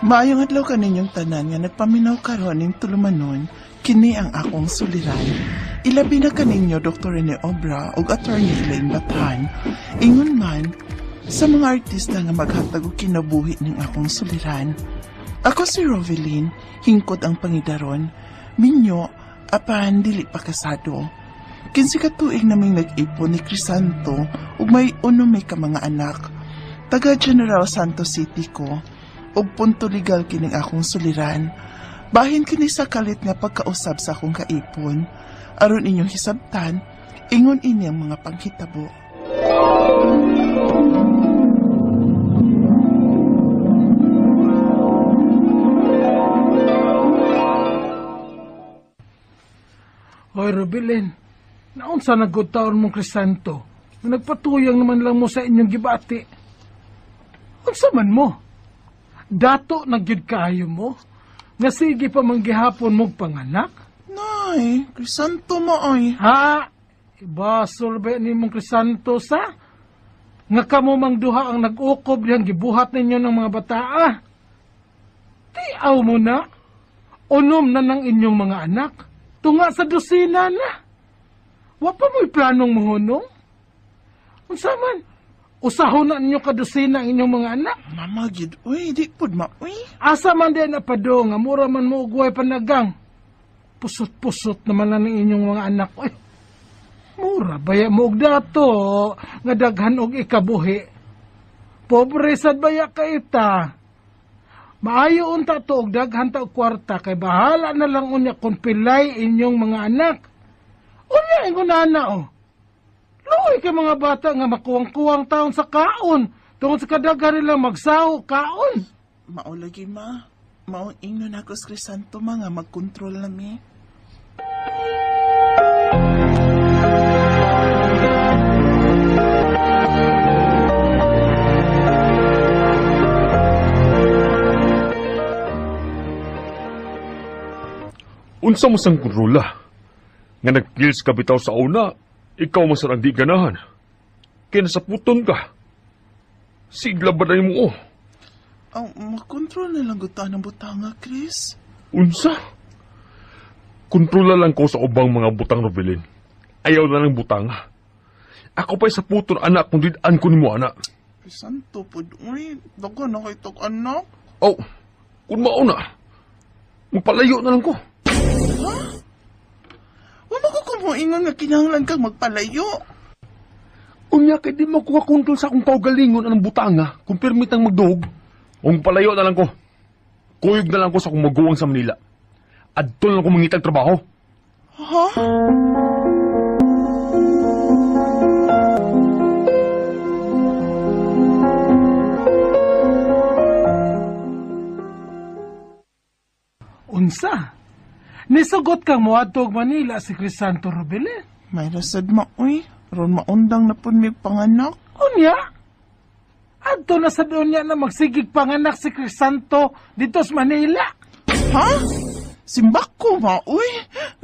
Maayong adlaw kaninyong tanan nga nagpaminaw karon ning tulumanon, kini ang akong suliran. Ilabi na kaninyo Dr. Rene Obra ug Attorney Elaine Bathan. Ingon man sa mga artista nga maghatag og kinabuhi ning akong suliran. Ako si Rovelyn, hingkod ang pangidaron, minyo apan dili pa kasado. 15 ka tuig naming nag-ipon ni Crisanto ug may uno may ka mga anak. Taga General Santos City ko ug punto legal kining akong suliran. Bahin kini sa kalit nga pagkausab sa akong kaipon. Aron inyong hisabtan, ingon ini ang mga panghitabo. Hoy, Rubilin, naunsa na gud taon mong Crisanto? Nagpatuyang naman lang mo sa inyong gibati. Unsa man mo? Dato na gyud kaayo mo? Nga sige pa man gihapon mong panganak? Nay, Crisanto mo ay. Ha? Ibasol ba ni mong Crisanto sa? Nga kamo mang duha ang nag-ukob diyang gibuhat ninyo ng mga bataa. Tiaw mo na. Unom na ng inyong mga anak. Tunga sa dosina na. Wa pa mo'y planong muhunong? Unsa man? Usahon na ninyo kadosina ang inyong mga anak. Mama gid, uy, di pud ma, uy. Asa man din na pado nga mura man mo ugway panagang. Pusot-pusot naman na ng inyong mga anak. Uy, mura baya mo og dato nga daghan og ikabuhi. Pobre sad baya ka ita. Maayo unta to og daghan ta og kwarta kay bahala na lang unya kung pilay inyong mga anak. Unya ingon ana oh. Luoy kay mga bata nga makuwang-kuwang taon sa kaon tungod sa kadaghan nila magsaho kaon. Mao lagi ma. Mao ingnon ako sa Crisanto ma nga magkontrol na mi. Unsa mo sang kontrola? Nga nagpils ka bitaw sa una, ikaw man sad ang di ganahan. Kaya nasaputon ka. Sigla ba na mo? Oh? Ang makontrol na lang gud ta ng butanga, Chris. Unsa? Kontrola lang ko sa ubang mga butang, Rovelin. Ayaw na lang butang. Ako pa'y sa puton, anak, kung didaan ko nimo, anak. Crisanto pud, uy, daghan na kay tag anak. Oh, kung mauna, magpalayo na lang ko. Wa mo ko kumuingon nga kinahanglan kang magpalayo. Unya kay di mo ko kontrol sa akong kaugalingon anang butanga kung permitang magduhog. Kung palayo na lang ko. Kuyog na lang ko sa akong maguwang sa Manila. Adto na lang ko mangitag trabaho. Ha? Unsa? Nisugot kang moadto og Manila si Crisanto Rubilin. May rasad ma, uy. Ron maundang na pud mi panganak. Unya? Adto na sa unya na magsigig panganak si Crisanto dito sa Manila. Ha? Simbak ko ma, uy.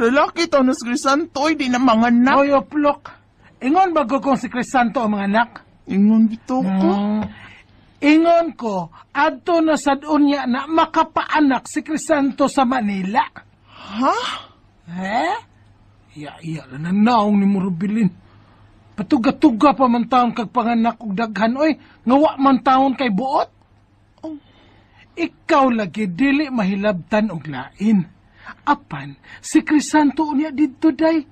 Lalaki taw na si Crisanto, uy, di na manganak. Hoy, oplok. Ingon bago kong si Crisanto ang mga anak? Ingon bitaw ko. Ingon ko, adto na sad unya na makapaanak si Crisanto sa Manila. Ha? Eh? Iya, iya lang na naong ni Murubilin. Patuga-tuga pa man taon kag panganak og daghan, oy, nga wa man taon kay buot. Oh. Ikaw lagi dili mahilabtan og lain. Apan, si Crisanto unya didto day.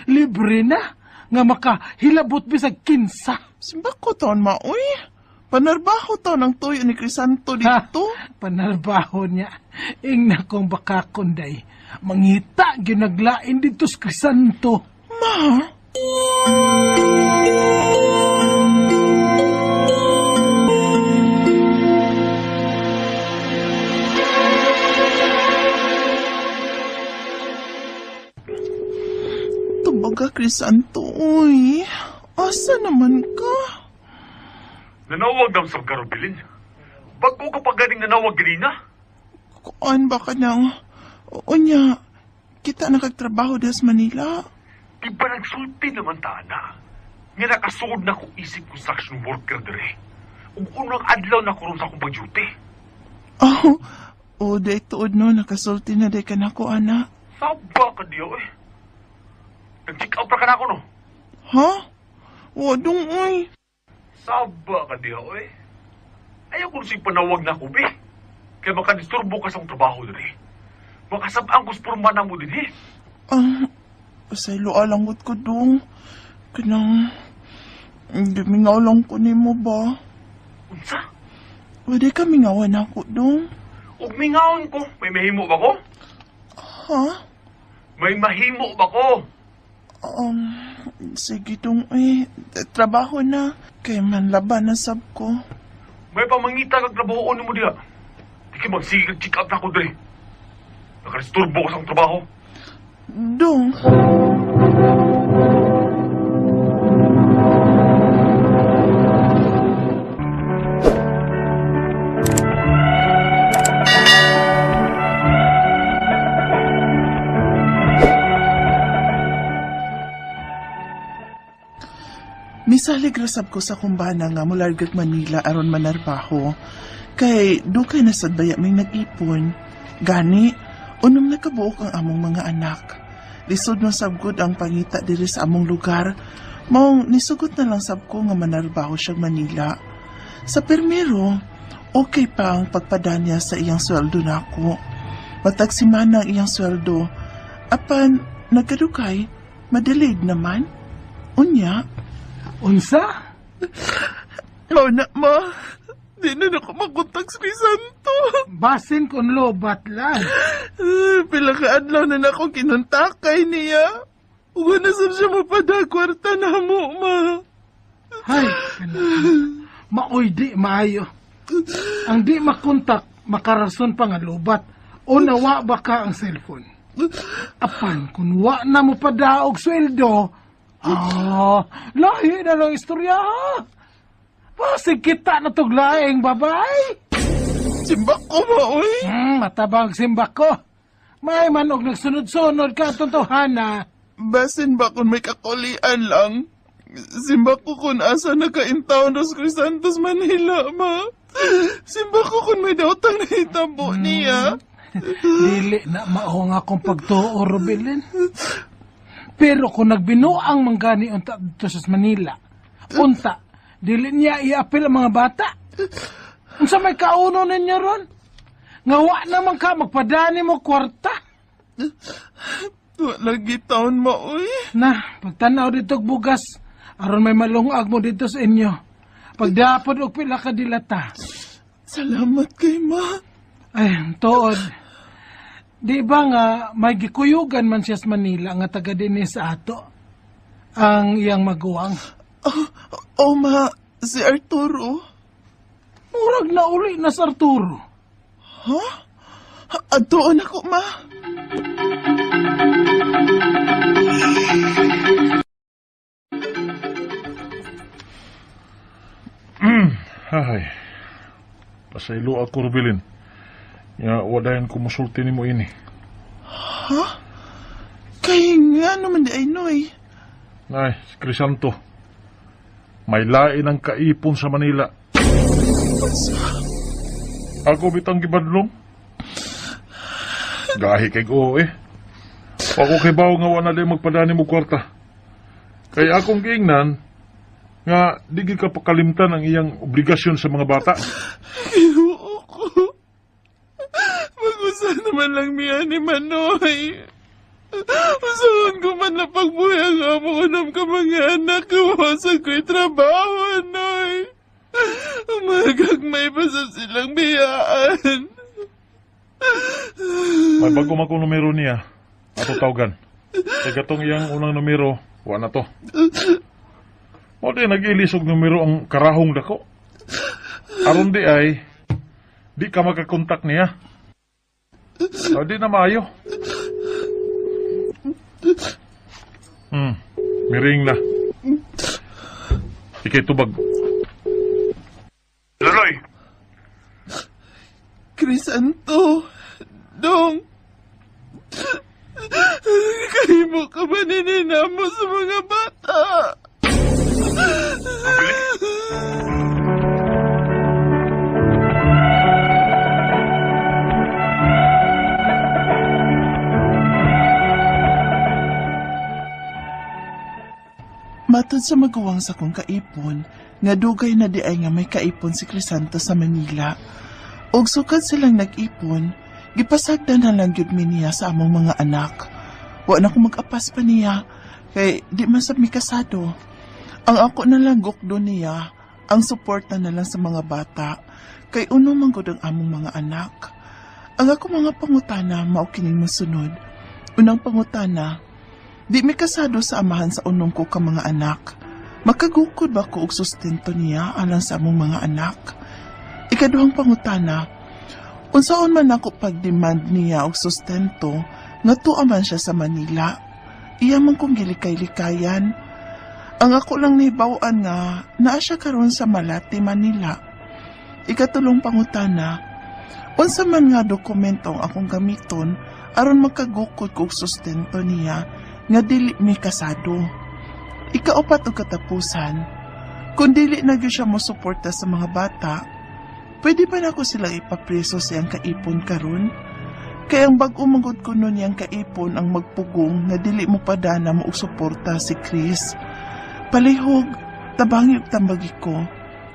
Libre na, nga makahilabot bisag 15. Simbak ko taon ma, uy. Panarbaho taon ang tuyo ni Crisanto dito. Ha, panarbaho niya. Ingna kong baka kunday. Mangita ginaglain dito sa Crisanto. Ma? Tubaga, Crisanto, uy. Asa naman ka? Nanawag daw sa Rovelin. Bago ka pa ganing nanawag ganina. Kuan ba ka nang... Unya, kita nakagtrabaho des Manila. Di ba nagsulti naman ta, ana? Nga nakasuod na ko isip construction worker dire. Ug unang adlaw na ko ron sa akong pag-duty. Oh, oh, day tuod no, nakasulti na day ka nako, ana. Saba ka diyo eh. Nag-check out ra ka nako no. Ha? Wa dong oy. Saba ka diyo eh. Ayaw ko si panawag na ko, be. Kaya makadisturbo ka sa akong trabaho diri. Makasab-ang ko sa porma na mo dinhi. Ah, pasaylo alangot ko dong. Kanang, gimingaw lang ko nimo ba? Unsa? Pwede ka mingawan ako dong. Ug mingawon ko. May mahimo ba ko? Ha? May mahimo ba ko? Sige dong eh. Trabaho na. Kay manlaban na sab ko. May pamangita kag trabahoon nimo diha. Di kay magsige kag check out na ako diri. Nakadisturbo ko sa akong trabaho. Dong. Misalig rasab ko sa kumbana nga mulargag Manila aron manarbaho. Kay dugay na sad baya may nag-ipon. Gani, unom na kabuok ang among mga anak. Lisod man sabgod ang pangita diri sa among lugar. Maong nisugot na lang sab ko nga manarbaho siyang Manila. Sa permiro, okay pa ang pagpadanya sa iyang sweldo nako. Matag simana ang iyang sweldo. Apan, nagkadugay, madelayed naman. Unya, Unsa? Mao na, ma. Di na nako makontak si Santo. Basin kung lobat lang. Pila ka adlaw na nako kinontakay niya. Uga na sab siya mapada kwarta na mo, ma. Hay, kana. Maoy di maayo. Ang di makontak, makarason pa nga lobat. O nawa ba ka ang cellphone? Apan, kung wa na mo padaog sweldo, lahi na lang istorya ha. Pasig kita na tuglaing babay. Simbak ko, ma, oy. Matabang simbak ko. May man og nagsunod-sunod ka atong tawhana. Basin ba kung may kakulian lang? Simbak ko kung asa naka-intaon Los Crisantos, Manila, ma. Simbak ko kung may dautang nahitabo niya. Dili na mao nga akong pagtuo, Rubilin. Pero kung nagbinuang manggani unta dito sa Manila, unta, dili niya iapil ang mga bata. Unsa may kauno ninyo ron? Nga wa naman ka, magpadani mo kwarta. Wala taon, ma, oy. Na, pagtanaw dito og bugas, aron may malungag mo dito sa inyo. Pagdapod og pila ka dilata. Salamat kay ma. Ay, tuod. Di ba nga may gikuyugan man siya sa Manila nga taga dinhi sa ato ang iyang maguwang. Oh, oh ma, si Arturo. Murag na uli na sa Arturo. Ha? Adtoon ako, ma. Ay, pasaylo ako, Rubilin. Nga, wadayan ko musulti nimo ini. Kay nga naman di ay noy. Ay, si Crisanto. May lain ang kaipon sa Manila. Ako bitang gibadlong. Gahi kay ko eh. Ako kay bawo nga wala na magpadani mo kwarta. Kaya akong giingnan nga di gid ka pakalimtan ang iyang obligasyon sa mga bata. Ginoo ko. Mag-usa naman lang miya ni Manoy. Usahan ko man na pagbuhay ang amo ko ng kamang anak ko sa ko'y trabaho, Noy. Magagmay pa sa silang biyaan. May bago man kong numero niya. Ato tawgan. Kay katong iyang unang numero, wa na to. Mo di nag-ilis og numero ang karahong dako. Aron di ay di ka makakontak niya. O, di na maayo. Miring na. Ikay tubag. Loloy, Crisanto, dong, kahimo ka ba nininamo sa mga bata? Matod sa maguwang sa kong kaipon, nga dugay na di ay nga may kaipon si Crisanto sa Manila. Og sukad silang nag-ipon, gipasagdan na lang gyud mi niya sa among mga anak. Wa na ko mag-apas pa niya, kay di man sab mi kasado. Ang ako na lang gukdo niya, ang suporta na lang sa mga bata, kay uno man gud ang among mga anak. Ang ako mga pangutana mao kining mosunod. Unang pangutana, di mi kasado sa amahan sa unom ko ka mga anak. Makagukod ba ko og sustento niya alang sa among mga anak? Ikaduhang pangutana, unsaon man ako pag-demand niya og sustento nga tuwa man siya sa Manila. Iya man kong gilikay-likayan. Ang ako lang nahibaw-an nga naa siya karon sa Malate, Manila. Ikatulong pangutana, unsa man nga dokumento ang akong gamiton aron makagukod ko og sustento niya nga dili mi kasado? Ikaupat ug katapusan, kung dili na gyud siya mosuporta sa mga bata, pwede ba nako sila ipapreso sa iyang kaipon karon? Kay ang bag-o man gud kuno niyang kaipon ang magpugong nga dili mo padana mo og suporta si Chris. Palihog, tabangi ug tambagi ko.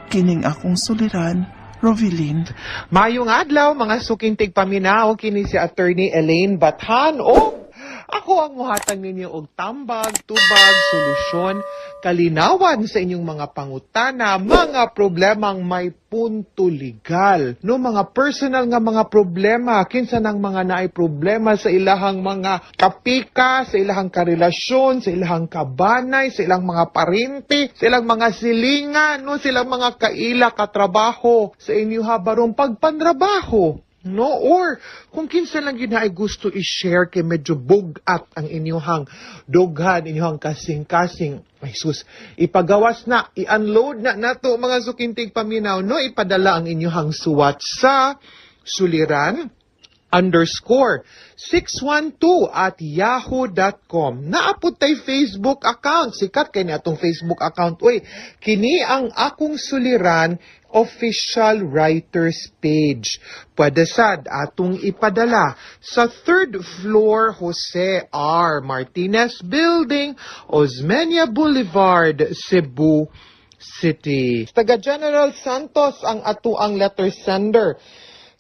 Kining akong suliran, Rovilyn. Mayong adlaw, mga suking tigpaminaw, kini si Attorney Elaine Bathan o ako ang muhatag ninyo og tambag, tubag, solusyon, kalinawan sa inyong mga pangutana, mga problemang may punto legal. No, mga personal nga mga problema, kinsa nang mga naay problema sa ilahang mga kapika, sa ilahang karelasyon, sa ilahang kabanay, sa ilang mga parente, sa ilang mga silingan, no, sa ilang mga kaila katrabaho, sa inyo habarong pagpanrabaho. No? Or, kung kinsa lang yun na ay gusto i-share kay medyo bugat ang inyuhang dughan, inyuhang kasing-kasing. Ay sus, ipagawas na, i-unload na nato, mga suking tigpaminaw, no? Ipadala ang inyuhang suwat sa suliran_612@yahoo.com. Naa pod tay Facebook account. Sikat kay ni atong Facebook account. Uy, kini ang Akong Suliran Official Writers Page. Pwede sad atong ipadala sa third floor, Jose R. Martinez Building, Osmeña Boulevard, Cebu City. Taga General Santos ang atuang letter sender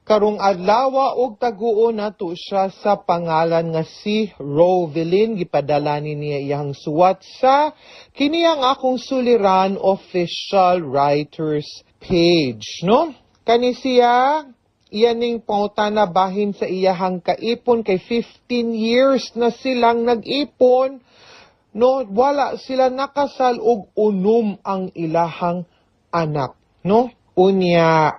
karong adlaw og taguon nato siya sa pangalan nga si Rovelyn. Gipadala ni niya iyang suwat sa kini ang Akong Suliran Official Writers Page, no? Kani siya, iyaning pangutana bahin sa iyahang kaipon kay 15 years na silang nag-ipon, no? Wala sila nakasal og unom ang ilahang anak, no? Unya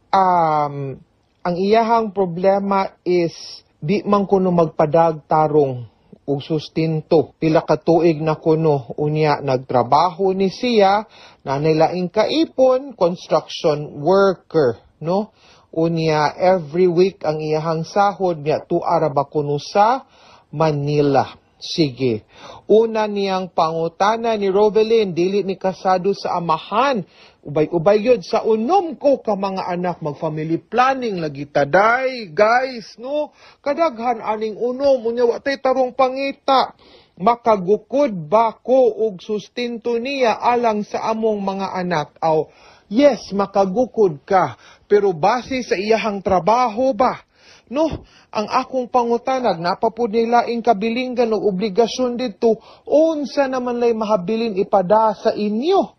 ang iyahang problema is di man kuno magpadag tarong og sustento. Pila ka tuig na kuno. Unya nagtrabaho ni siya na laing kaipon, construction worker, no? Unya every week ang iyahang sahod niya, tuara ba kuno sa Manila. Sige. Una niyang pangutana ni Rovelyn, dili mi kasado sa amahan. Ubay-ubay yun sa unom ko ka mga anak, mag-family planning lagi taday, guys, no? Kadaghan aning unom, unya wa tay tarong pangita. Makagukod ba ko og sustento niya alang sa among mga anak? Aw, yes, makagukod ka. Pero base sa iyahang trabaho ba? No, ang akong pangutanag, napapud nila ing kabilinggan og obligasyon dito, unsa naman lay mahabilin ipada sa inyo?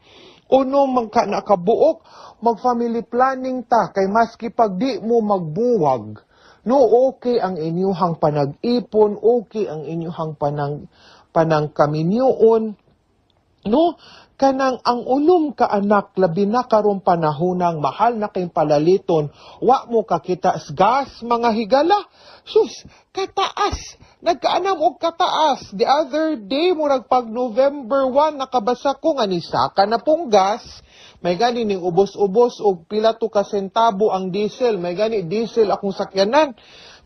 Uno man ka nakabuok, mag-family planning ta, kay maski pag di mo magbuwag, no, okay ang inyuhang panag-ipon, okay ang inyuhang panangkaminyoon, no? Kanang ang unom ka anak, labi na karong panahonang mahal na kayong palaliton, wa mo kakita gas, mga higala. Sus, kataas. Nagkaanam og kataas. The other day, murag pag November 1, nakabasa ko nga nisaka na pong gas. May gani ning ubos-ubos og pila to ka sentabo ang diesel. May gani diesel akong sakyanan.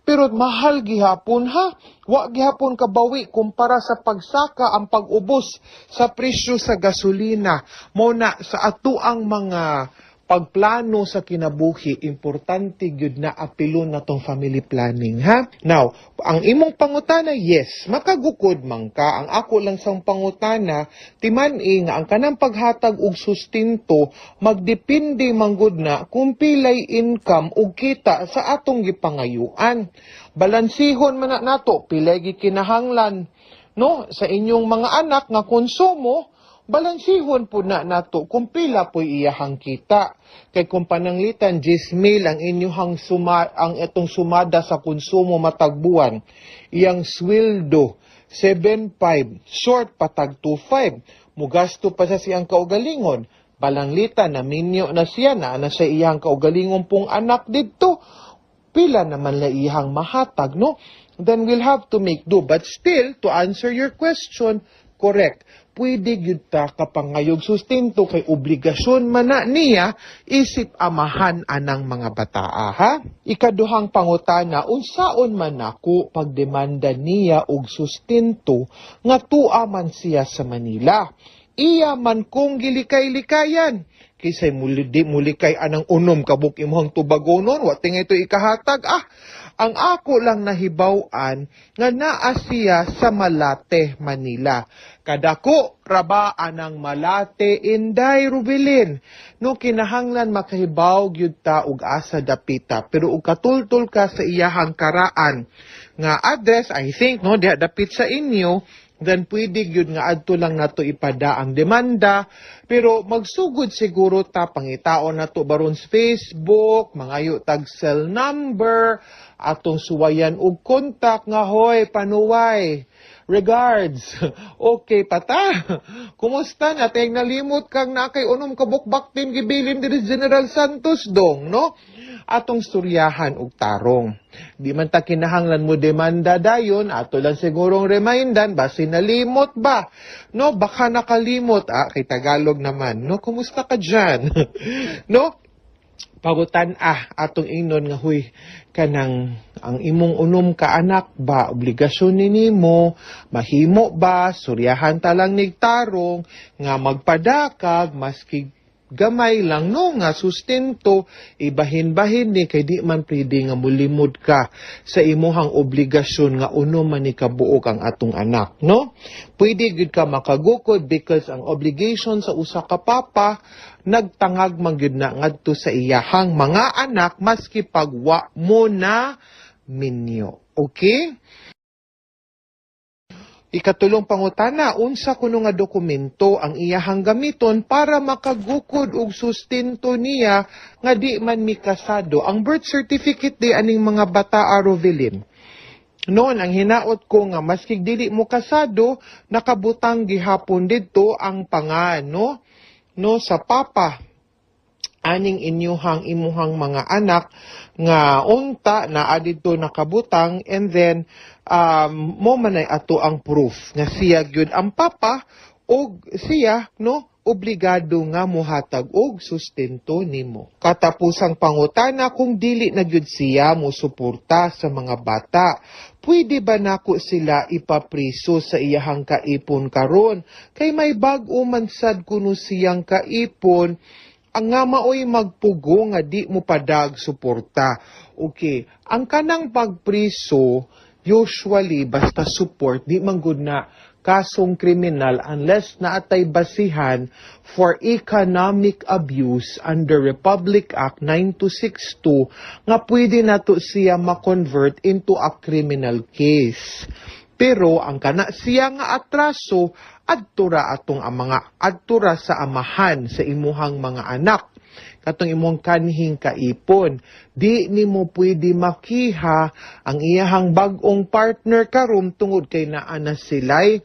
Pero mahal gihapon ha. Wa gihapon kabawi kumpara sa pagsaka ang pag-ubos sa presyo sa gasolina. Mo na sa ato ang mga Pagplano sa kinabuhi, importante gyud na apilon na tong family planning, ha? Now, ang imong pangutana, yes, makagukod man ka. Ang ako lang sang pangutana, timan-i nga ang kanang paghatag og sustento magdepende manggod na kung pilay income ug kita sa atong gipangayuan. Balansihon man na nato pilay gikinahanglan, no, sa inyong mga anak nga konsumo. Balansihon po na nato kung pila po'y iyahang kita. Kay kung pananglitan 10,000 ang inyuhang suma, ang itong sumada sa konsumo matag buwan, iyang sweldo 7.5, short patag 2.5, mugasto pa sa siyang kaugalingon. Pananglitan na minyo na siya na na sa iyang kaugalingon pong anak didto, pila naman la iyang mahatag, no? Then we'll have to make do. But still, to answer your question, correct. Pwede gyud ta kapangayog sustento kay obligasyon man na niya isip amahan anang mga bataa, ha? Ikaduhang pangutana, unsaon man nako pagdemanda niya og sustento nga tua man siya sa Manila? Iya man kong gilikay-likayan. Kinsay muli di mulikay anang 6 ka buok imong tubagonon, wa tingay to ikahatag. Ah, ang ako lang nahibaw-an nga naa siya sa Malate, Manila. Kadako raba anang Malate, Inday Rubilin? No, kinahanglan makahibaw gyud ta og asa dapita. Pero og katultol ka sa iyahang karaan nga address, I think, no, diha dapit sa inyo, then pwede gyud nga adto lang nato ipada ang demanda. Pero magsugod siguro ta, pangitaon nato baron sa Facebook, mangayo tag cell number, atong suwayan og contact nga, "Hoy panuway, regards, okay pata, kumusta na tayong nalimot kang na kay 6 ka buok Bactin gibilin diri sa General Santos dong," no? Atong storyahan og tarong. Di man ta kinahanglan mo demanda dayon, ato lang sigurong remindan basi nalimot ba, no? Baka nakalimot, ah, kay Tagalog naman, no? "Kumusta ka dyan?" No? Pagutan ah, atong ingnon nga, "Huy, kanang ang imong 6 ka anak ba, obligasyon ni nimo, mahimo ba, suryahan ta lang nigtarong nga magpadakag maski gamay lang, no, nga sustento, ibahin-bahin ni kay di man pwede nga mulimod ka sa imuhang obligasyon nga 6 man ni kabuok ang atong anak," no? Pwede gyud ka makagukod because ang obligation sa usa ka papa nagtangag man gyud na ngadto sa iyahang mga anak maski pagwa mo na minyo. Okay? Ikatulong pangutana, unsa kuno nga dokumento ang iyahang gamiton para makagukod og sustento niya nga di man mikasado? Ang birth certificate di aning mga bata, Rovelin. Noon, ang hinaot ko nga maski dili mo kasado, nakabutang gihapon didto ang pangan, no? No, sa papa aning inyuhang imuhang mga anak nga unta na didto nakabutang, and then mo manay ato ang proof nga siya gyud ang papa og siya, no, obligado nga mohatag og sustento nimo. Katapusang pangutana, kung dili na gyud siya mo suporta sa mga bata, pwede ba nako sila ipapriso sa iyahang kaipon karon? Kay may bag-o man sad kuno siyang kaipon ang nga maoy magpugo nga di mo padag suporta. Okay, ang kanang pagpriso, usually basta support, di man gud na kasong kriminal unless naatay basihan for economic abuse under Republic Act 9262 nga pwede nato siya ma-convert into a criminal case. Pero ang kana siya nga atraso, adtura atong ang mga adtura sa amahan sa imuhang mga anak, katong imong kanhing kaipon. Di nimo pwede makiha ang iyahang bag-ong partner karon tungod kay naa na sila'y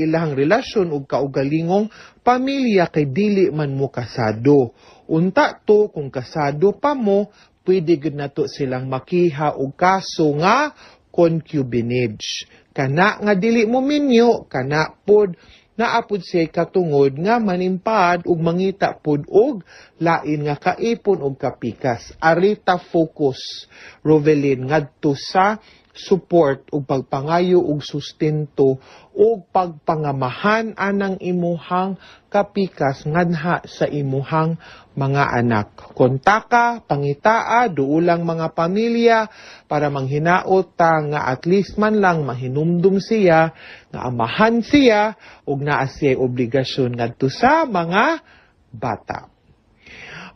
ilahang relasyon ug kaugalingong pamilya kay dili man mo kasado. Unta to kung kasado pa mo, pwede gud nato silang makiha og kaso nga concubinage. Kana nga dili mo minyo, kana pod naapod siya katungod nga manimpad ug mangita pod og lain nga kaipon og kapikas. Arita focus, Rovelin, ngadto sa support ug pagpangayo og sustento ug pagpangamahan anang imuhang kapikas nganha sa imuhang mga anak. Kontaka, pangitaa, duulang mga pamilya para manghinaot ta nga at least man lang mahinumdum siya, nga amahan siya ug naa siya'y obligasyon ngadto sa mga bata.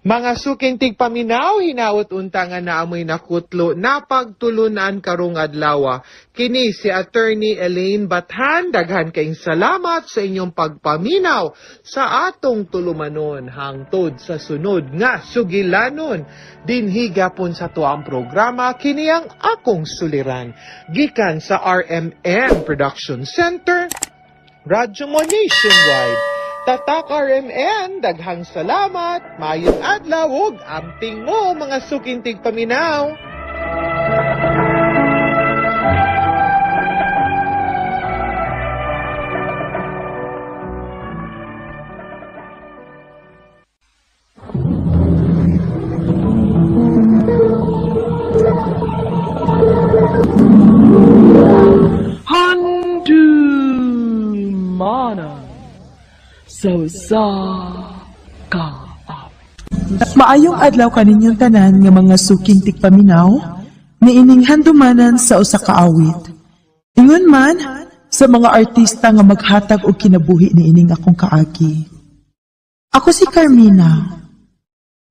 Mga suking tigpaminaw, hinaot unta nga naamoy nakutlo, napagtulunan karong adlaw. Kini si Attorney Elaine Bathan, daghan kayong salamat sa inyong pagpaminaw sa atong tulumanon hangtod sa sunod nga sugilanon. Dinhi gapon sa tuang programa, kini ang akong suliran. Gikan sa RMN Production Center, Radyo Mo Nationwide. Tatak RMN, daghang salamat, mayong adlaw ug amping mo mga suking tigpaminaw. Handumanan sa usa ka awit. Maayong adlaw kaninyong tanan nga mga suking tigpaminaw, niining handumanan sa usa ka awit. Ingon man sa mga artista nga maghatag og kinabuhi niining akong kaagi. Ako si Carmina.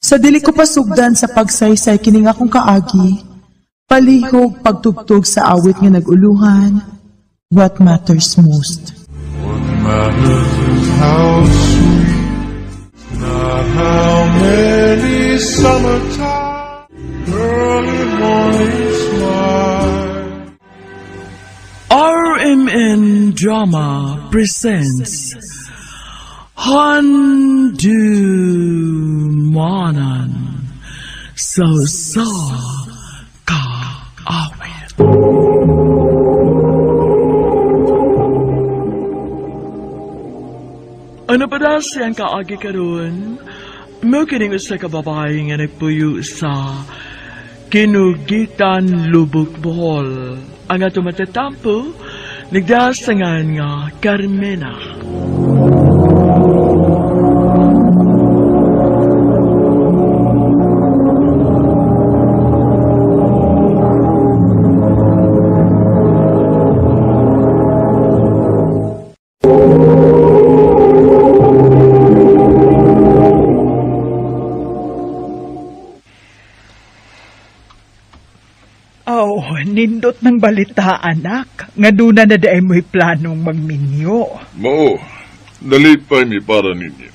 Sa dili ko pasugdan sa pagsaysay kining akong kaagi, palihog pagtugtog sa awit nga nag-uluhan, What Matters Most. What matters is how sweet, not how many summertime, early morning smile. RMN Drama presents Handumanan sa usa ka awit. Ano pa daw siyang kaagi karon? Mo kining usa ka babae nga nagpuyo sa Kinugitan Lubuk Bohol. Ang ato matatampo, nagdasangan nga Carmena. Oh, nindot ng balita, anak. Nga duna na daay mo'y planong magminyo. Mao, nalipay mi para ninyo.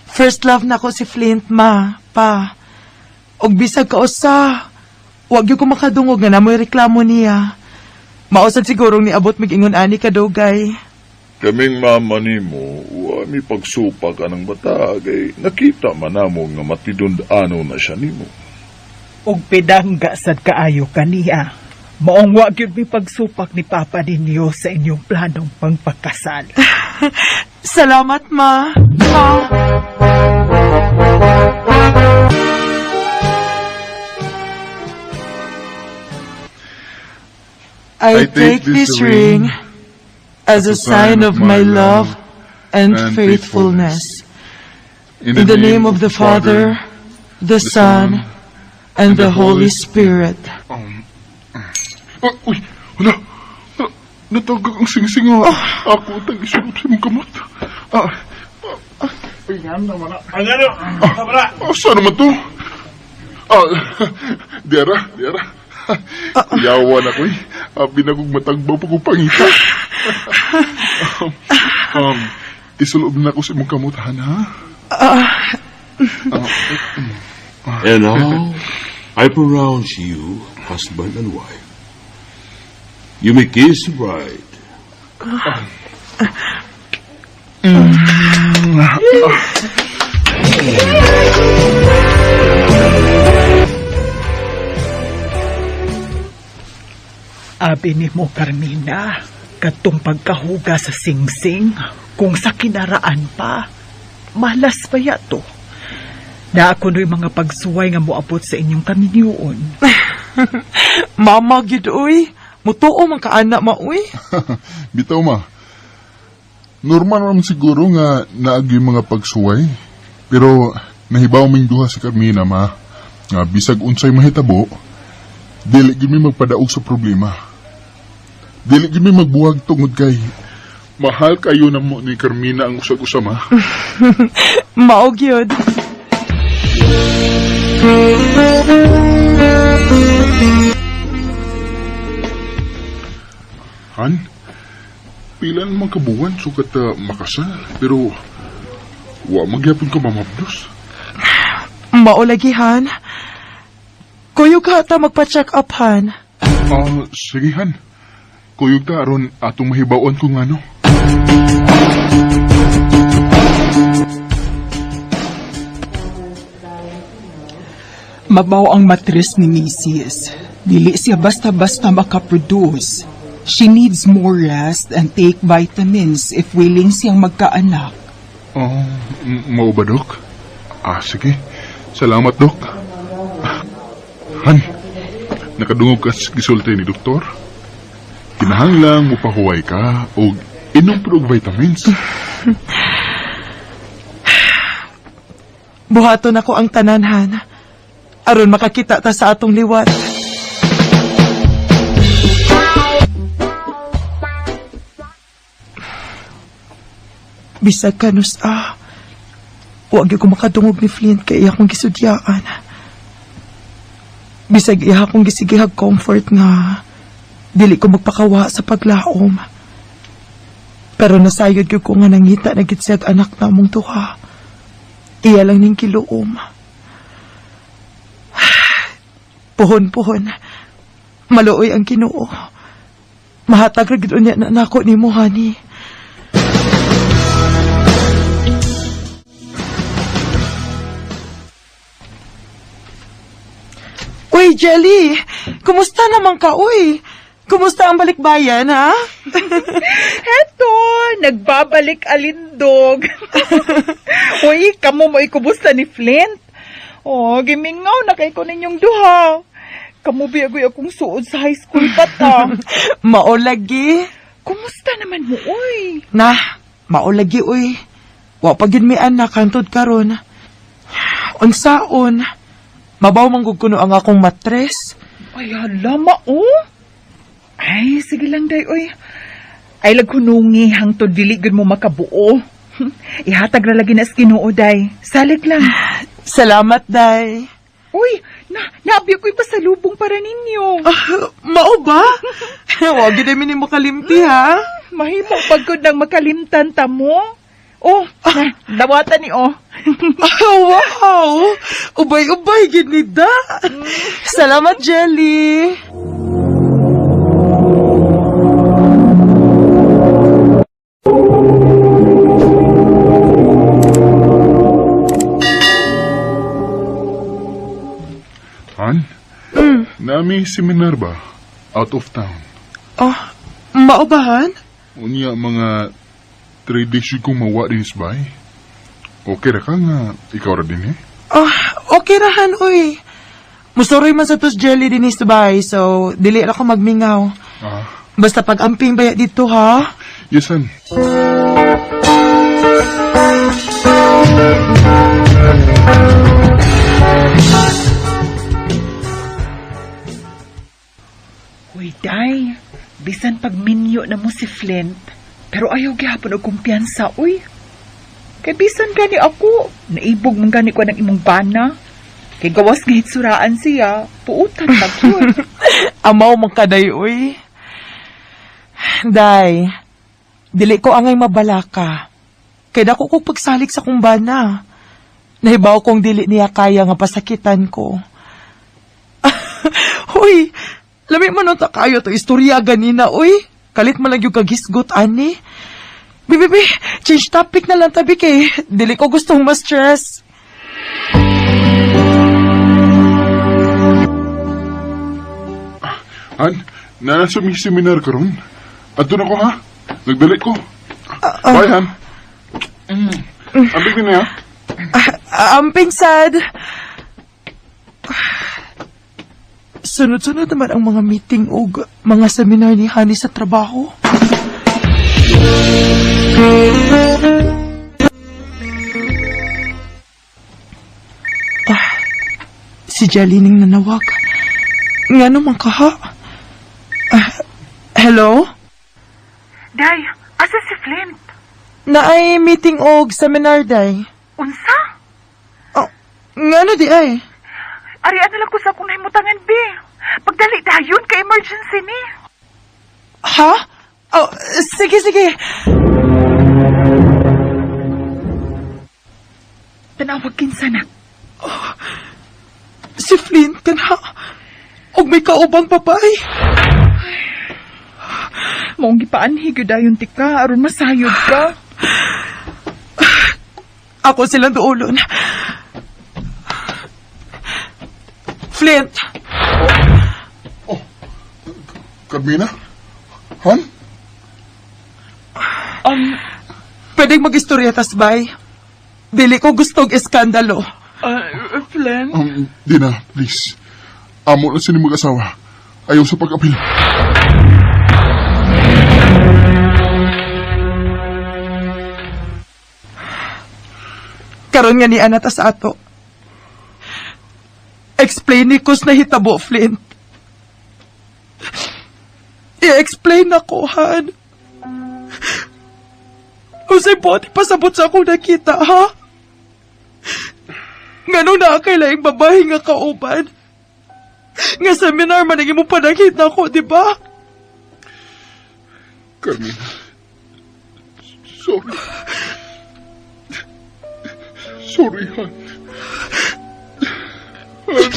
First love na ko si Flint, ma, pa. Og bisag ka usa, wag gyud ko makadungog nga namoy reklamo niya. Mausad sigurong niabot mig-ingon ani kadugay. Kaming mama nimo, wa mi pagsupa ka ng bata, kay nakita man namo nga matidund-ano na siya nimo. Og pidangga sad kaayo kaniya. Maong wa gyud mi pagsupak ni Papa ninyo sa inyong planong pangpakasal. Salamat, ma. Pa. I take this ring as a sign of my love and faithfulness. In the name of the Father, the Son, and the Holy Spirit. Ah, uy, wala. Ah, natagak ang singsing ah. Ako tag isulop sa imong kamot. Ah, ah, ay, nga naman ah. Ah, saan naman to? Ah, diara, diara. Yawan ako eh. Abi na kong matagbaw pa kong pangita. um, isulob na ko sa imong kamot, ha? And now, I pronounce you husband and wife. You may kiss the bride. Abi nimo Carmina, katong pagkahuga sa singsing, kung sa kinaraan pa, malas pa ya to. Naa kuno'y mga pagsuway nga moabot sa inyong kaminyoon. Mama gyud uy. Mutuo man ka ana ma uy. Bitaw ma. Normal naman siguro nga naagi mga pagsuway. Pero nahibaw ming duha si Carmina ma. Nga bisag unsay mahitabo, dili gyud mi magpadaog sa problema. Dili gyud mi magbuwag tungod kay mahal kayo na mo ni Carmina ang usag-usa ma. Mao gyud. Han, pila naman kabuwan sukat makasal, pero wa magyapon ka mamabdos. Mao lagi han. Kuyog ka ta magpa-check up han. Ah, sige Han. Kuyog ta aron atong mahibaw-on kung ano. Mabaw ang matres ni Mrs. Dili siya basta-basta makaproduce. She needs more rest and take vitamins if willing siyang magkaanak. Oh, mao ba, Dok? Ah, sige. Salamat, Dok. Han, nakadungog ka sa gisulti ni Doktor? Kinahanglang mupahuway ka og inom pero og vitamins. Buhaton ako ang tanan han. Aron makakita ta sa atong liwat. Bisag kanus ah. Wa gyud ko makadungog ni Flint kay iya akong gisudyaan. Bisag iya akong gisigihag comfort nga dili ko magpakawa sa paglaom. Pero nasayod gyud ko nga nangita na gid siyag anak namong duha. Iya lang ning kiluom. Puhon-puhon. Maluoy ang Ginoo. Mahatag ra gid unya na nako nimo, honey. Uy, Jelly! Kumusta naman ka, uy? Kumusta ang balikbayan, ha? Heto, nagbabalik alindog. Uy, kamo mo ikumusta ni Flint? Oh, gimingaw na kay ko ninyong duha. Kamo biyagoy akong suod sa high school pa ta. Maolagi. Kumusta naman mo, uy? Na, maolagi, uy. Wa pa gyud mi anak hantod karon. Unsaon? Mabaw man gud kuno ang akong matres. Ay, hala, mao. Ay, sige lang, day, uy. Ay, lagkunungi, hangtod dili gud mo makabuo. Ihatag ra lagi na sa Ginoo, day. Salig lang. Salamat, day. Uy, na, naabi ko'y pasalubong para ninyo. Ah, mao ba? Wa gyud mi nimo kalimti, ha? Mahimo pagkod ng makalimtan ta mo. Oh, na, dawatan ni oh. Ah, wow! Ubay-ubay gid ni da. Salamat, Jelly. Han, nami seminar ba? Out of town. Oh, mao ba, han? Unya mga 3 days yun kong mawa din bay. Okay ra ka nga ikaw ra din eh. Oh, okay ra han, uy. Musuroy man sa tos Jelly dinis bay, so dili ra ko magmingaw. Ah, Basta pag-amping baya dito, ha? yes Han. Uy, day. Bisan pagminyo na mo si Flint, pero ayaw gihapon og kumpiyansa, uy. Kay bisan gani ako, naibog man gani ko ng imong bana. Kay gawas nga hitsuraan siya, puutan pag yun. Amaw man kaday, uy. Day, dili ko angay mabalaka. Kay dako ko pagsalig sa kumbana. Nahibaw kong dili niya kaya nga pasakitan ko. Hoy, lami man nun ta kayo to istorya ganina, uy. Kalit man lang yung kagisgot, ani. Bi, bi, bi, change topic na lang tabi kay. Dili ko gustong ma-stress. Han, nasa mi seminar karon. Adto na ko ha. Nagdali ko. Bye Han. Ambig din na ha. Amping sad. Sunod-sunod naman ang mga meeting og mga seminar ni Honey sa trabaho. Ah, si Jelly ning nanawag. Nga naman kaha. Ah, hello? Day, asa si Flint? Naay meeting og seminar day. Unsa? Oh, ngano di ay? Ari ano lang ko sa akong nahimutangan, be. Pagdali dayon kay emergency ni. Ha? Oh, sige, sige. Tanawag kinsa na. Si Flint kanha. Og may kaubang babae. Maong gipaanhi gyud dayon tika aron masayod ka. Ako silang duolon. Flint, Carmina? Han? Pwedeng mag-istorya tas bay. Dili ko gustong eskandalo. Flint? Dina, please. Amo na sini mag-asawa. Ayaw sa pag-apil. Karon nga ni Ana tas ato. Explain ni kus na hitabo, Flint. I-explain ako, Han. Usay bote pasabot sa akong nakita, ha? Ngano na kay laing babae nga kauban? Nga seminar man ang imong panakita ko, di ba? Carmina. Sorry. Sorry, Han. Han.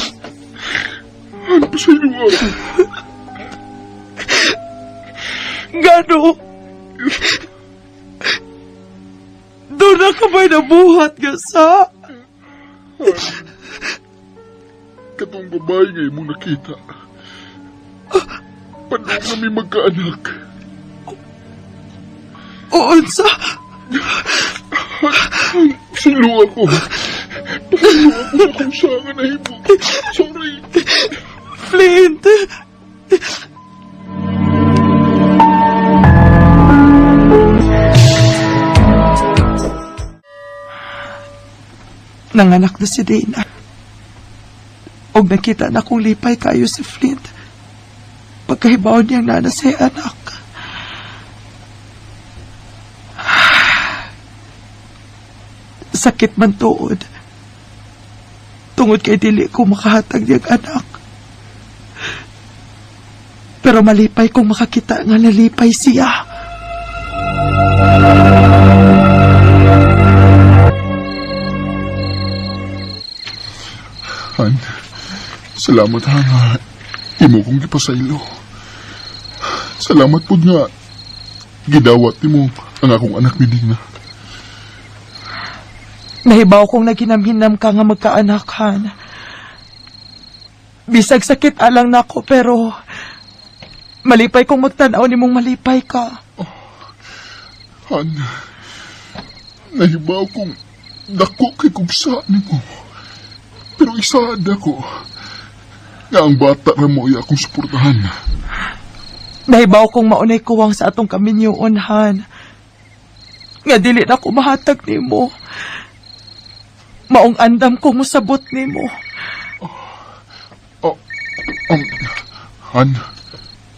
Han, pasaylo ako. Gano? Doon na ka ba'y nabuhat nga sa? Katong babae nga imong nakita. Paano kami magkaanak? Uunsa? Pasaylo ako. Pasaylo ako sa kung saan nga nahimo. Sorry. Flint! Nanganak na si Dana. Og nakita na kong lipay kayo si Flint. Pagkahibaw niyang nana sa anak. Sakit man tuod. Tungod kay dili ko makahatag niyang anak. Pero malipay kong makakita nga nalipay siya. Han, salamat ha nga imo kong gipasaylo. Salamat pud nga gidawat nimo ang akong anak ni Dina. Nahibaw kong naghinamhinam ka nga magkaanak, Han. Bisag sakit alang nako pero malipay kong magtanaw nimong malipay ka. Han, nahibaw kong dako kay kugsa nimo. Pero isaad ako nga ang bata ra mo iya akong suportahan. Nahibaw kong maunay kuwang sa atong kaminyoon, Han. Nga dili na ko mahatag nimo. Maong andam ko mosabot nimo. Oh, Han,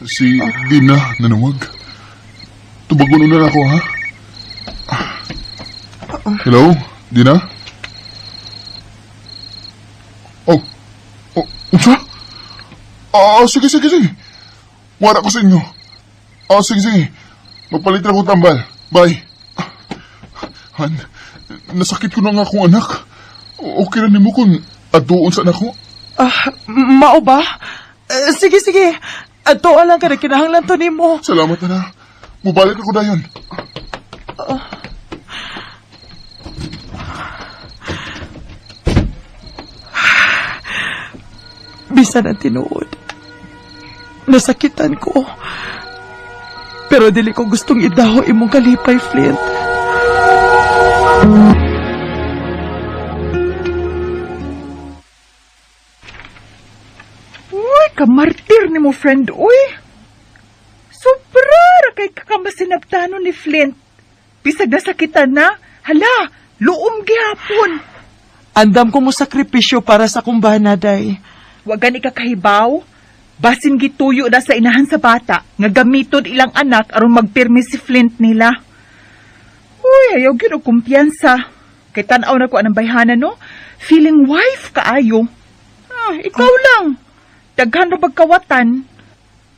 si Dina nanawag. Tubagon na ako, ha? Hello, Dina? Oh, oh, unsa? Ah, sige, sige, sige. Wala ko sa inyo. Ah, sige, sige. Magpalit na akong tambal. Bye. Han, nasakit ko na nga akong anak. Okay na nimo kung aduon sa anak ko? Ah, mao ba? Eh, sige, sige. Adto lang ka na kinahanglan to nimo. Salamat na. Mubalik ako dayon. Bisan ang tinuod. Nasakitan ko. Pero dili ko gustong idaho imong kalipay, Flint. Kamartir ni mo, friend, uy. Sobra ra kay kakamasinabtano ni Flint. Bisag nasakitan na, hala, luom gihapon. Andam ko mo sakripisyo para sa kumbana, day. Wa gani ka kahibaw. Basin gituyo na sa inahan sa bata nga gamiton ilang anak aron magpirmi si Flint nila. Uy, ayaw gyud og kumpiyansa. Kay tan-aw na ko anang bayhana no. Feeling wife kaayo. Ah, ikaw lang. Daghan ra pagkawatan.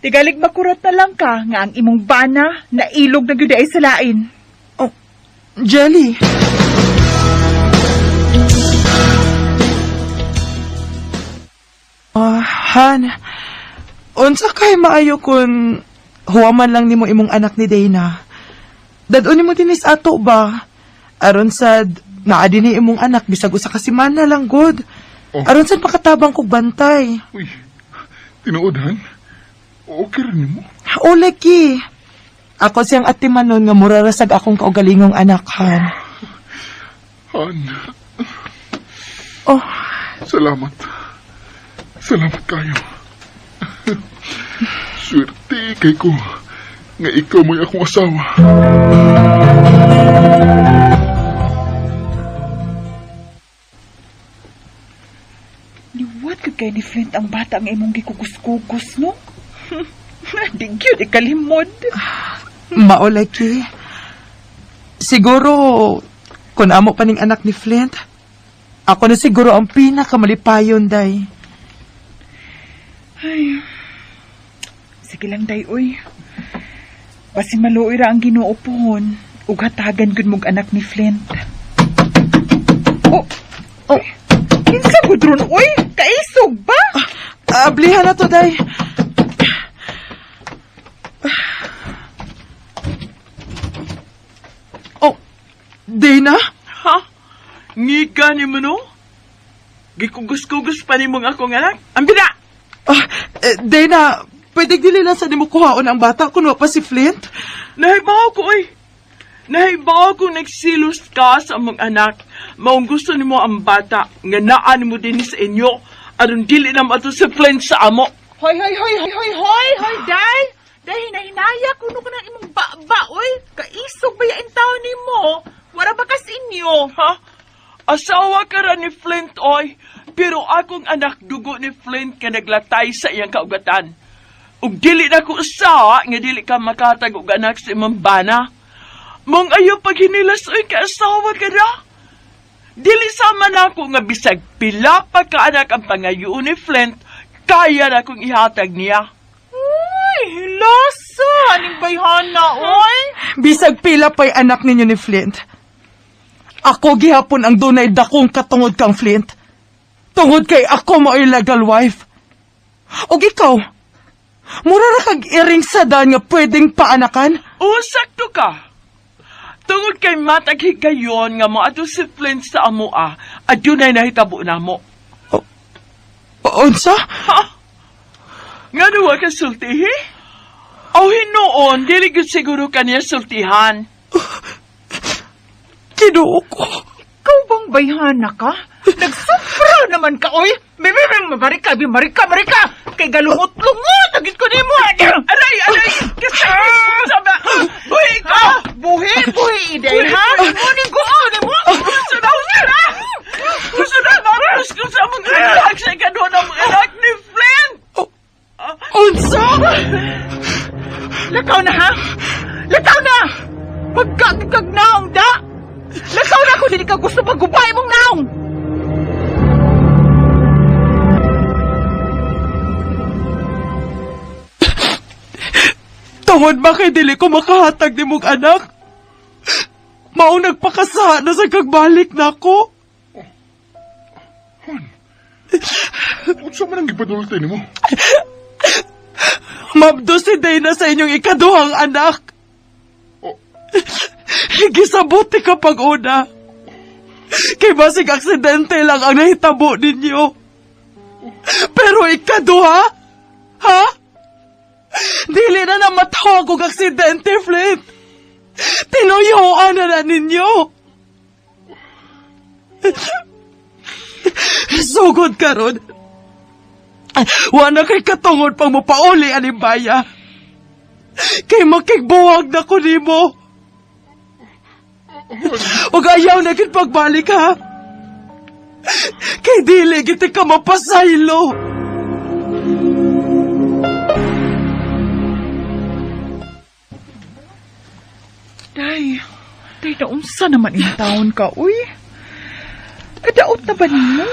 Tigalig makurat na lang ka nga ang imong bana nailog na gyud ay sa lain. Oh, Jelly. Ah, Han. Unsa kay maayo kun huwaman lang nimo imong anak ni Dana. Dadon nimo dinis ato ba? Aron sad naa dinhi imong anak bisag usa ka semana lang gud. Oh. Aron sad makatabang kog bantay. Uy, tinuod, Han. Okay rin mo. O lagi. Ako siyang atimanon nga mura ra sad akong kaugalingong anak, Han. Han, Oh, salamat. Salamat kayo. Swerte kay ko nga ikaw mo'y akong asawa. Liwat ka kay ni Flint ang bata ang imong gikukus-kukus, no? Di gyud ikalimod. Mao lagi. Siguro kun amo pa ning anak ni Flint, ako na siguro ang pinakamalipayon, day. Ay. Sige lang, day, uy. Basin maluoy ra ang Ginoo pohon. Ug hatagan gud mog anak ni Flint. Oh, oh. Kinsa gud ron, uy? Kaisog ba? Ablihan na to, day. Oh, Dana? Ha? Ngika ni mo no? Gikugus-kugus pa ni mong akong anak? Ang bina! Ah, eh, Dana, pwede dili lang sa nimo kuhaon ang bata kun wa pa si Flint? Nahibaw ko, oy. Nahibaw ko nagsilos ka sa among anak. Maong gusto nimo ang bata nga naa nimo dinhi sa inyo aron dili na maato si Flint sa amo. Hoy, hoy, hoy, hoy, hoy, hoy, hoy, day! Day, hinahinaya, kuno ka ng imong ba-ba, oy! Kaisog ba yain tao nimo? Wala ba kas inyo? Ha? Asawa ka ra ni Flint, oy. Pero akong anak dugo ni Flint ka naglatay sa iyang kaugatan. Ug dili na ko usa nga dili ka makatag og anak sa imong bana. Mong ayaw paghinilas oy ka asawa ka ra. Dili sama na ako nga bisag pila pa ka anak ang pangayoon ni Flint, kaya na akong ihatag niya. Uy, hilasa! Aning bayhana, oy! Bisag pila pa'y anak ninyo ni Flint. Ako gihapon ang dunay dakong katungod kang Flint. Tungod kay ako mao'y legal wife. Og ikaw, mura ra kag iring sa daan nga pwedeng paanakan? Oo, sakto ka. Tungod kay matag higayon nga moadto si Flint sa amoa, adunay nahitabo namo. Unsa? Ha? Nga duwa ka sultihi? O hinuon, dili gyud siguro kaniya sultihan. Kinuo ko. Ikaw bang bayhana ka? Nagsufra naman ka, oy! Bebe, marika, bi, marika, marika! Kay galungot-lungot, agit ko nimo! Aray, aray! Kasakit! Sama! Buhi ka! Buhi, buhi, iday, ha? Mo ni goon, mo! Gusto na, gusto na! Gusto na, mapus ko sa mga anak sa ikaduha ng mga anak ni Flint! Unsa? Lakaw na, ha? Lakaw na! Pagkagkag naong, da! Lakaw na kung hindi ka gusto paggubay mong naong! Tungod ba kay dili ko makahatag ni mong anak? Maong nagpakasaha na sa kagbalik na ako. Han, unsa man ang gipadulti nimo? Mabdo si Dana sa inyong ikaduhang anak. Oh. Gisabuti ka pag-una. Kay basig aksidente lang ang nahitabo ninyo. Pero ikaduha? Ha? Dili na na matawag og aksidente, Flint. Tinuyoan na na ninyo. Sugod karon. Wa na kay katungod pang mopauli ani baya. Kay makigbuwag na ko nimo. Ug ayaw na gid pagbalik, ha. Kay dili gid ka mapasaylo. Day, day, naunsa naman in taon ka, uy. Kadaot na ba nimo?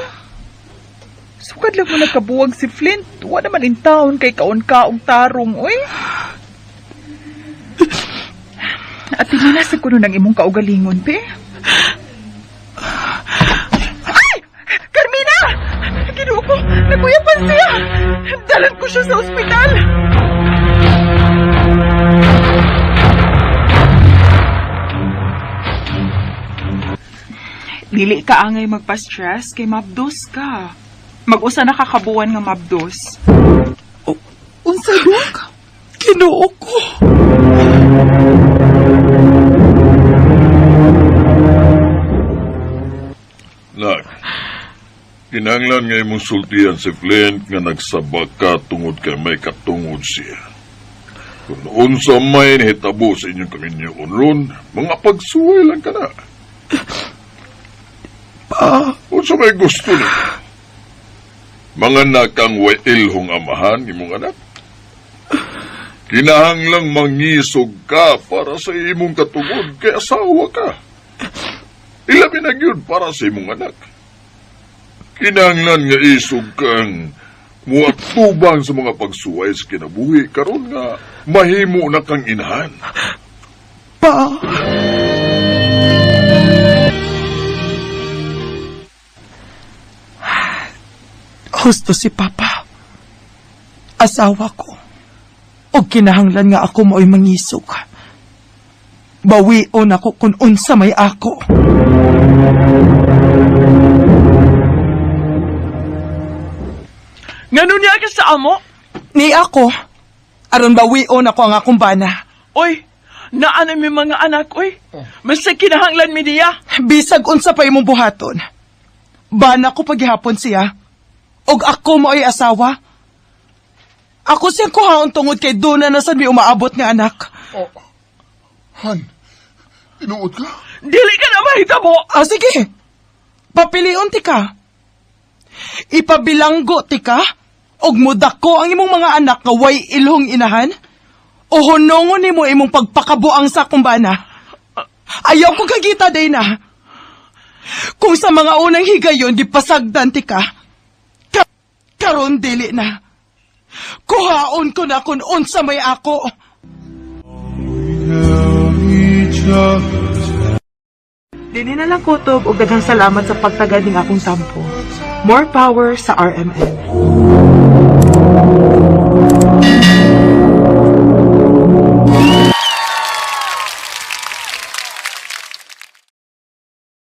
Sukad lang mo nagkabuwag si Flint. Wa naman in taon kay kaon ka og tarong, uy. At nila sa kuno ng imong kaugalingon, pe. Ay! Carmina! Ginoo ko, nakuyapan siya! Dalan ko siya sa ospital! Dili ka angay magpa-stress kay mabdos ka. Mag-usa na kakabuan nga mabdos. Unsa, Dok? Ginoo ko. Nak, kinahanglan nga imong sultian si Flint nga nagsabak ka tungod kay may katungod siya. Kung unsa may nahitabo sa inyong kaminyoon ron, mga pagsuway lang ka na. Pa, Unsa may gusto niya? Mga nakang way ilhong amahan imong anak. Kinahanglang mangisog ka para sa imong katungod kay asawa ka. Ilabi na gyud para sa imong anak. Kinahanglan nga isog kang muatubang sa mga pagsuway sa kinabuhi karon nga mahimo na kang inahan. Pa. Husto si Papa. Asawa ko. O kinahanglan nga ako mo'y mangisog. Bawion ako kung unsa may ako. Ngano niya ka sa amo? Ni ako, aron bawion ako ang akong bana. Oy, naa na mi mga anak, oy. Basta kinahanglan mi niya. Bisag unsa pa imong buhaton. Bana ko paghihapon siya. Og ako mo'y asawa. Ako siyang kuhaon tungod kay doon na sad mi umaabot nga anak. Han, tinuod ka? Dili ka na mahitabo. Ah, sige. Papilion ti ka. Ipabilanggo ti ka. Og mudako ang imong mga anak nga way ilhong inahan. O hunongon nimo imong pagpakabuang sa akong bana. Ayaw ko kagita, Dana. Kung sa mga unang higayon, di pasagdan ti ka. Karon dili na. Kuhaon ko na kung unsa may ako. Dini na lang kutob og daghang salamat sa pagtagad ning akong tampo. More power sa RMN.